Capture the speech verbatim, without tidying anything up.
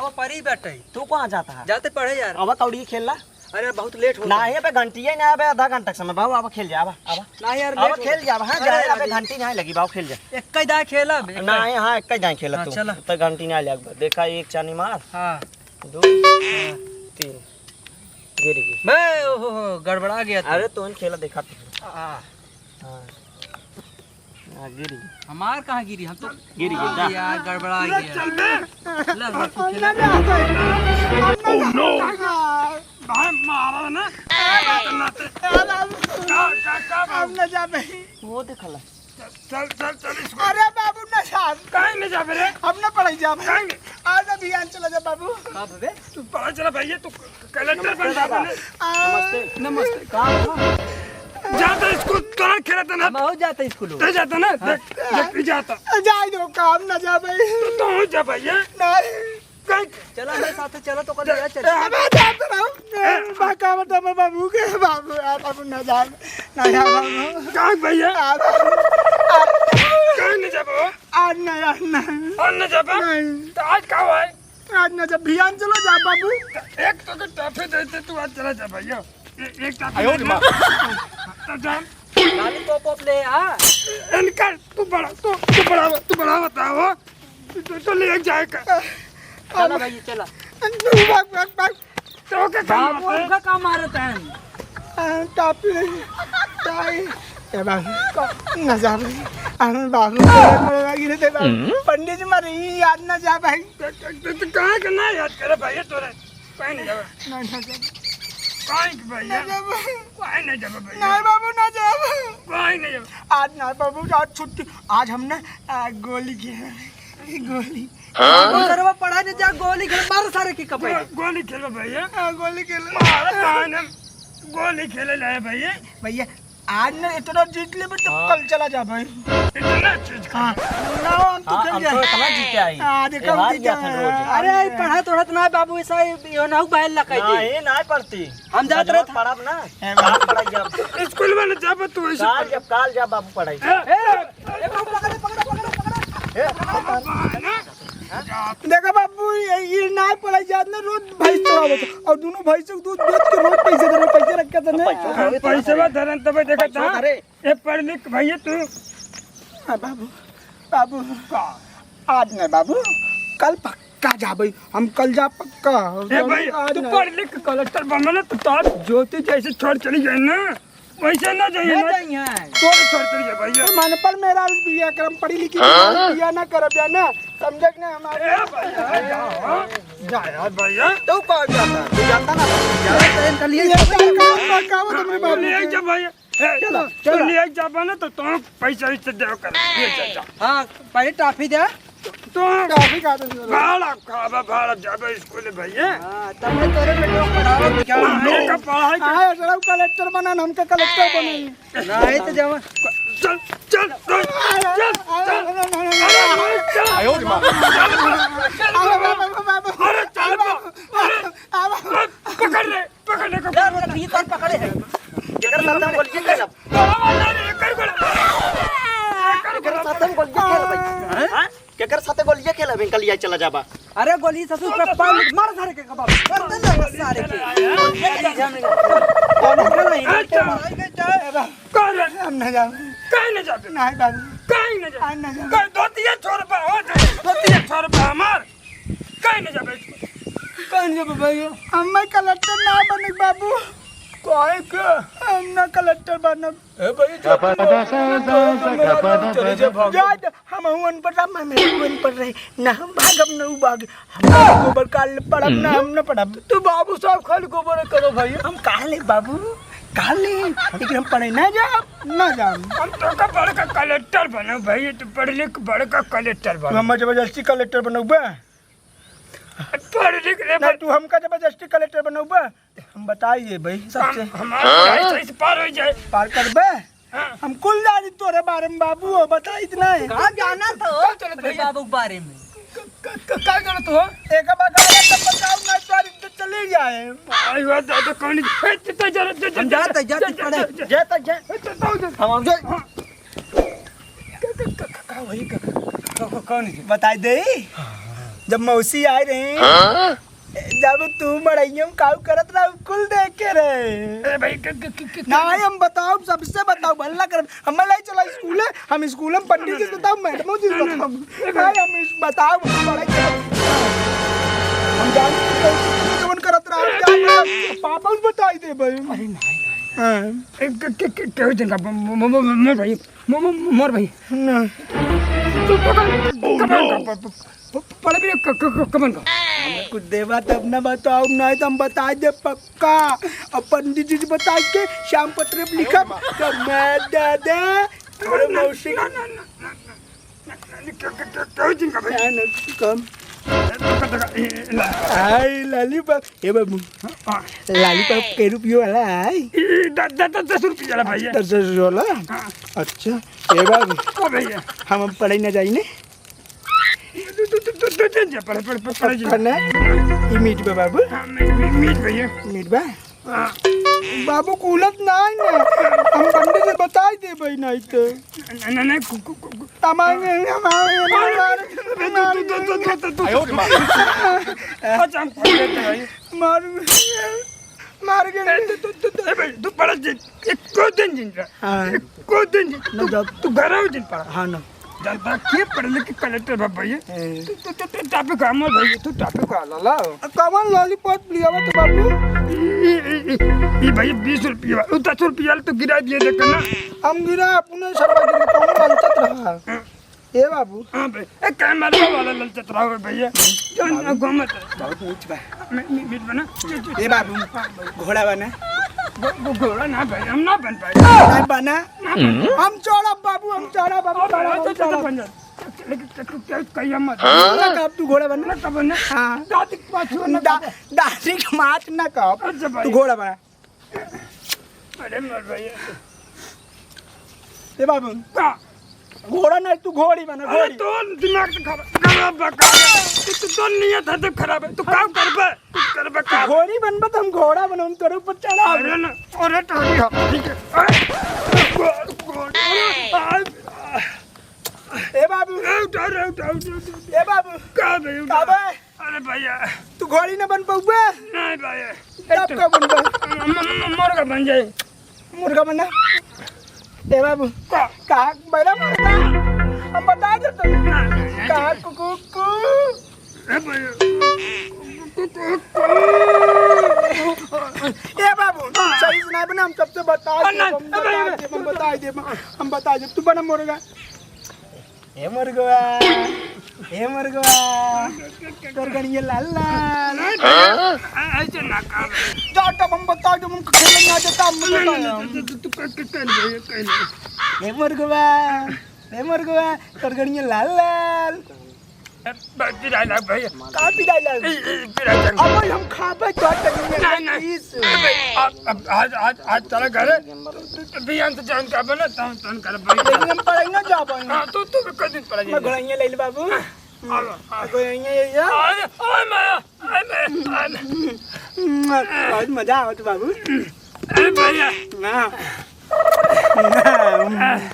वो परी बैठे। तू कहाँ जाता है? जाते पढ़े यार। अब कौड़ी खेल ला। अरे बहुत लेट होता ना है। है बे, घंटिया ही ना है बे, आधा घंटा के समय। बाबू, अब खेल जा, अब, अब। ना यार, अब लेट खेल होता। जा, हाँ, अरे जा, यार, अबे अरे। घंटी नहीं लगी, बाबू, खेल जा। एक ही दाएं खेला बे, एक ना ही। है, हाँ, एक ही दाएं खेला हाँ, तू। चला। तो घंटी नहीं लग, देखा, एक चानी मार। हाँ। दो, हाँ। तीन। गिर गई। बे, ओहो, हो, गड़बड़ा गया तू। अरे, तोहन खेला देखा तू। आ। हाँ। हाँ, गिर गई। हमार कहाँ गिरी? हम तो गिर गई, हाँ जा। यार, गड़बड़ा गया। चल बे। ले, ले, तू खेला। Oh, no! भाई, मारा ना। का, का, का, का, हम न जाबे। वो देखला। चल, चल, चल, चल, इसको। अरे बाबू, न जाब। काहे न जाबे रे? हम न पढ़ाई जाब। काहे न? आज अभियान चला जा बाबू। का भवे? तू पढ़ाई चला भैया, तू कलेक्टर बन जाबे ना। आ, नमस्ते। नमस्ते। का हुआ? जाता स्कूल, तोरा खेलता ना। हम हो जाता स्कूल। तू जाता ना? हाँ। देख, देख, तू जाता। जाए दो, काम न जाबे। तू तो हो जा भैया। नहीं। काहे? चला, हमरे साथे चला, तो कल ए, ले चल। ए, अब आ जात रहो। ए, बा, का बताबे बाबू के, बाबू, आ, बाबू, ना जाब, ना जाब बाबू। काहे भैया? आ, बाबू, आ, काहे न जाबो? आज ना, आज ना। आज न जाबो? नहीं। तो आज का हुआ है? आज ना, जब भियान चलो जा बाबू। एक तो के टॉफी देते, तू आज चला जा भैया। ए-, एक टॉफी आयो दे रे माँ। दे। तो जान। गाली पॉप पॉप ले आ। इनका तू बड़ा, तू, तू बड़ा, तू बड़ा बताओ। तो, तो ले जाए का? चला भाई, चला। तू भाग, भाग, भाग। तो क्या काम बाबू, है? हमका का मारत हैं? आ, टापी नहीं। ताई। ए बाबू, न जा भाई। हम बाबू, गिरे दे बाबू। हम्म? पंडित जी मारे, ई याद न जा भाई। तो, तो, तो, तो कहाँ के ना याद करे भाई, तोरे? कहीं नहीं जावे। नहीं, नहीं जावे। कहीं के भैया? नहीं जावे। कहीं नहीं जावे भैया। नहीं बाबू, ना जावे। कहीं नहीं जावे। आज ना बाबू, आज छुट्टी। आज हम ना, आ, गोली खेले। गोली। हाँ? उधरवा पढ़ा दे, जा गोली खेल, मार सारे के कपड़े। गो-, गोली खेलो भैया। हाँ, गोली खेलो। मार बहन हम गोली खेले लाए भैया। भैया, आज ना इतना जीत लेबे तो हाँ। कल चला जा भाई। इतना चीज का। हाँ, ना, हम तो हाँ, खेल हम जाए। तो इतना जीते आई। हाँ, देखो, ये हम हार जीते गया था हैं। रोज। अरे, पढ़त ओढ़त ना बाबू, ऐसा ही, यो ना बाहर लगा ना, दे। ये ना पढ़ती। हम जात आज रहे रोज था। पढ़ब ना। ए, बाबू। काल पढ़ाई जब। स्कूल में ना जाबे तू ऐसे काल पढ़। जब, काल जब बाबू पढ़ाई। ए, ए, ए, बाबू, पकड़े, पकड़े, पकड़े, पकड़े। ए, देखो बाबू, ये, ये ना पढ़ाई जात ना, रोज भैंस चरावत। और दोनों भैंस के दूध बेच के रोज पैसे धरे, पैसे रखे थे ना। पैसा हाँ, धरे, पैसे बा धरन तबे देखत पैसा ना। धरे। ए, पढ़ लिख भैया तू। हाँ, बाबू, बाबू। का? आज नहीं बाबू, कल पक्का जाबे, हम कल जा पक्का। ए भाई, आज तू नहीं। पढ़ लिख के कलेक्टर बनबे ना, तो तोर ज्योति जैसे छोड़ चली जाए ना, वैसे ना जाइए ना ना। जाइए। तोर छोड़ चली जाए भैया। तो मन पर मेरा बिया करम पढ़ी लिखी हाँ? बिया ना करब जाना, समझे कि ना हमारे? ए भैया, जा, जा यार भैया। तू कहाँ जाता? तू जाता ना? जाता है, कल ये ये क्या काम, क्या काम है तुम्हारे बाबू ले के? जा भैया। ए, चलो, तो चलो। ले जाबा ना तो तुम पैसा वैसा देव कर। ले जा, जा। हाँ, पहले टॉफी दे। तो टॉफी खा दे। भाड़ा खाबा, भाड़ा जाबा स्कूल भैया। हाँ, तब मैं तोरे बेटे को पढ़ावा लिखावा। मारे का पढ़ाई का। हाँ, एकरा कलेक्टर बना, हमके कलेक्टर बने। नहीं तो जावा। चल, चल, चल, चल, चल। अरे, अरे, अरे, अरे, अरे, चल। आयो रे माँ। अरे, बाबू, बाबू। अरे, चल, बाबू। अरे, बाबू। पकड़ ले। पकड़ ले, पकड़ ले। यार, वो तो भीतर पकड़े है। केकर साथ हम गोलियां खेलब? बड़ा वाला रे, एकर गोला। केकर साथ हम गोलियां खेलब भाई? हाँ? केकर साथ गोलियां खेलब? इनका लिया चला जाबा। अरे गोली ससुर पे पाल मार सारे के कबाब। कर दे ना सारे के। कौन है ना इनके मार के जाए। कर। हम ना जाबे। काहे ना जाबे? नहीं बाबू। काहे ना जाबे? हम ना जाबे। कर दो तीन सौ रुपया हो जाए। दो तीन सौ रुपया हमार। काहे ना जाबे? काहे ना जाबे भैया? हमें कलेक्टर ना बने बाबू। काहे के? हम ना कलेक्टर बनब। ए भाई, जा तू, चली जा भागो। जा, जा, हम हूँ अनपढ़, हम हूँ अनपढ़ रहे। ना हम भागब, ना उ भाग। हम गोबर काल पड़ब, ना हम ना पड़ब। तू बाबू साहब खाली गोबर करो भाई। हम काले बाबू, काले। लेकिन हम पढ़े ना जाब, ना जाब। हम तो का बड़का कलेक्टर बनब भाई, तू पढ़ लिख बड़का कलेक्टर तू बनब। हमें जबरदस्ती कलेक्टर बनौबे? पढ़ लिख ले नहीं, बन- तू हमका जबरदस्ती कलेक्टर बनौबा? हम बताइए भाई, सबसे हम, हमार पढ़ाई सही से पार हो जाए। पार करबे? हाँ। हम कुल जानी तोरे बारे में बाबू, हो बता इतना है। का जाना तो हो चल, चल, अरे भैया। बाबू के बारे में? क-, क-, क-, का जाना तो हो? एक बार गाना तो बताओ ना, तोर इज्जत चली जाए। आई हुआ दादा कौन है? ए, चल, चल, चल, चल, हम जाते, जाते चल, चल, पढ़े। चल, चल। जाते, जाते। ए, चल, चल, चल। हम, हम जाए। हाँ। क-, क-, क-, क-, का वही क-, क-, क-, कौन है? बताई दे। हाँ, हाँ। जब मौसी आए रहे, हाँ? जब तू मड़इया में काऊ करत रहा, उ कुल देखे रहे। ए भाई, क-, क-, क-, क-, नहीं, हम बताओ, सबसे बताओ, हल्ला कर, हमें ले चला स्कूल है, हम स्कूल में पंडित जी से बताओ, मैडम जी से बताओ। ए भाई। नहीं, हम इस-, बताओ, हम पढ़ाई करब। हम जाने कि कौन सी चीज़ कौन करत रहा, हम जाने, पापा उन बताई दे भाई। अरे नहीं, नहीं। हाँ। ए, क-, क-, क-, केहू जिनका म-, म-, म-, म-, मोर भाई, म-, म-, मोर भाई। ना। तू, तू, तू, Oh, no! प-, प-, प-, प-, पढ़े भी क-, क-, क-, कमन का? हमें कुछ देवा तब ना बताओ, नहीं तो हम बताई दे पक्का। अब पंडित जी से बताई के श्याम पत्र पे लिखब, तो मैं दादा, तोरे मौसी ना, ना, ना, ना, ना, ना, ना, ना, केहू, केहू, केहू जिनका भाई। ना, ना, कम। ए, देखा, देखा, ए, ए, ला। हाय, लॉलीपॉप। ए बाबू, हाँ। लॉलीपॉप कै रुपये वाला है? ई द-, द-, द-, दस रुपये वाला भैया। दस, दस रुपये वाला? हाँ। अच्छा, ए बाबू, हाँ भैया। हम अब पढ़ाई ना जाई ने? दू, दू, दू, दू, दू, दे, दे, पढ़, पढ़, पढ़, पढ़, पढ़ ना? ई मीठ बा बाबू। हाँ, मी-, मी-, मीठ भैया। मीठ बा? हाँ। बाबू, कूलत नाई ना। हम पंडित से बताई देबे नाई तो। नहीं, नहीं, नहीं, कु-, कु-, कु-, कु-, तमांग, हमारे, हमारे, हमारे। अच्छा, हम खोल देते हैं भाई। मार, मार के। ए, तू, तू, तू, तू, ए भाई, तू पढ़ जी, एको दिन जिन रहा। हाँ। एको दिन जिन, ना तू, जब तू घर आओ जिन पढ़ा। हाँ ना। जनता के पढ़ लिख के कलेक्टर बा भैया। ए। तू, तू, तू, तू टॉपिक का मत भैया, तू टॉपिक का ला, ला। अब कौन लॉलीपॉप लियावा तो बाबू? ई, ई, ई, ई, ई भैया बीस रुपया, उ दस रुपया तो गिरा दिए देख ना। हम गिरा अपने सरवा गिरा, कौन ललचत रहा? हाँ। ए बाबू। हाँ भाई, ए, कैमरा वाला ललचत रहा है भैया। जान बाबू। घूमत रहे। बहुत मीठ बा। मी-, मी-, मीठ बना। चल, चल। ए बाबू, हाँ भाई। घोड़ा बना। घो-, घो-, घोड़ा ना भाई, हम ना बन पाए। नहीं बना। ना बन पाए। हम चढ़ब बाबू, हम चढ़ब, हम अरे, चढ़ब, हम चल, चल, चढ़ब। बन जा। चल, चल, चल, चल, कहिया मत। ना का, अब तू घोड़ा बना। ना का बना। हाँ। दादी के पास ना दा-, का। दादी के माथ ना का। अच्छा भाई। तू घोड़ा बना। अरे मर भैया। ए बाबू। का? घोड़ा नहीं, तू घोड़ी बना, अरे घोड़ी। तो दिमाग तो खराब, खराब बा का? तू, तू तो नियत है तो खराब है। तू काम करबे, तू करबे काम। घोड़ी बनबे तो हम घोड़ा बनम, तोरे ऊपर चढ़ा। अरे ना, अरे टाटी हम, ठीक है। अरे, घो-, घोड़ी, अरे, आ, ए बाबू। ए, उठा रे, उठा, उठा, उठा, उठा। ए बाबू। का बे, उठा? का बे? अरे भैया। तू घोड़ी न बन पउबे? नहीं भैया। तब का बनबे? म-, म-, म-, मुर्गा बन जाए। मुर्गा बना? ए बाबू। का? का? बैला मुर्गा? हम बता देते। नहीं, नहीं, नहीं, का? नहीं। कु, कु, कु। ए भैया। ए बाबू, हाँ। सही से ना बना, हम सबसे बता आ, दे, नहीं, हम ए भैया। बता दे, हम बता दे, हम बता दे। तू बना मुर्गा। ए मुर्गवा, ए मुर्गवा, तोर गड़िया लाल लाल। नहीं, नहीं, ऐसे ना कर। जा तब हम बता दे, हमको खेलने ना देता, हम नहीं, नहीं, बताया। नहीं, तू, तू, तू कर, कर, कर ले, कर ले। ए मुर्गवा, ए मुर्गवा, तोर गड़िया लाल लाल। ए, बस पिराई लाग भैया। का पिराई लाग? ए, ए, पिराई लाग। अब हम खाबे तो तनी में नहीं, नहीं। पीस। ए भाई, अब, अब आज, आज, आज चला घरे। तू, तू, तू बिहान से जौन का बना, तौन, तौन कर भाई। लेकिन हम पढ़ाई ना जा पाएंगे। हाँ, तू, तू भी कर दिन पढ़ाई मैं जा। घोड़ैया ले ले बाबू। हाँ, हाँ। घोड़ैया ये, ये। अरे, अरे, मैं, अरे, मैं, अरे। बहुत मजा आवत बाबू। अरे भैया। ना। ना।